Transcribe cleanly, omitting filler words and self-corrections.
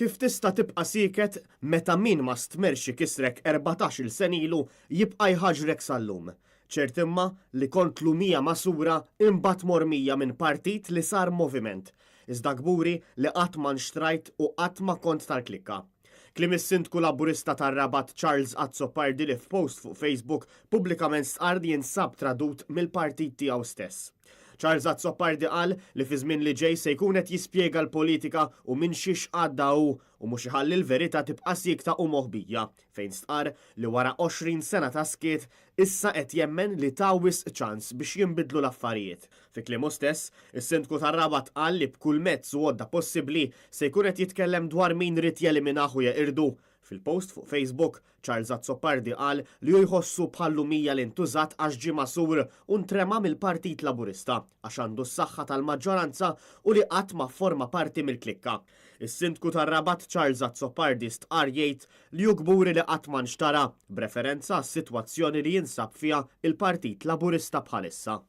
Kif tista' tibqa' sieket meta min ma stmerrx ikissrek 14-il sena ilu jibqa' jħaġrek sal-lum? Ċert imma li kont lumija magħsura imbagħad mormija minn partit li sar moviment. Iżda kburi li qatt ma nxtrajt u qatt ma kont tal-klikka. Kliem is-Sindku Laburista tar-Rabat Charles Azzopardi li f'post fuq Facebook pubblikament stqarr li jinsab tradut mill-partit tiegħu stess. Charles Azzopardi qal li fi żmien li ġej se jkun qed jispjega l-politika u minn xiex għadda hu u mhux iħalli l-verità tibqa' siekta u moħbija, fejn stqarr li wara 20 sena ta' skiet issa qed jemmen li ta wisq ċans biex jinbidlu l-affarijiet. Fi kliemu stess, is-Sindku tar-Rabat qal li b'kull mezz u għodda possibbli se jkun qed jitkellem dwar min ried jeliminah u jeqirdu. Fil-post fuq Facebook, Charles Azzopardi qal li hu jħossu bħal lumija li ntużat għax ġie magħsur u ntrema mill-Partit Laburista għax għandu s-saħħa tal-maġġoranza u li qatt ma fforma parti mill-klikka. Is-Sindku tar-Rabat Charles Azzopardi stqarr jgħid li hu kburi li qatt ma nxtara, b'referenza għas-sitwazzjoni li jinsab fiha il-Partit Laburista bħalissa.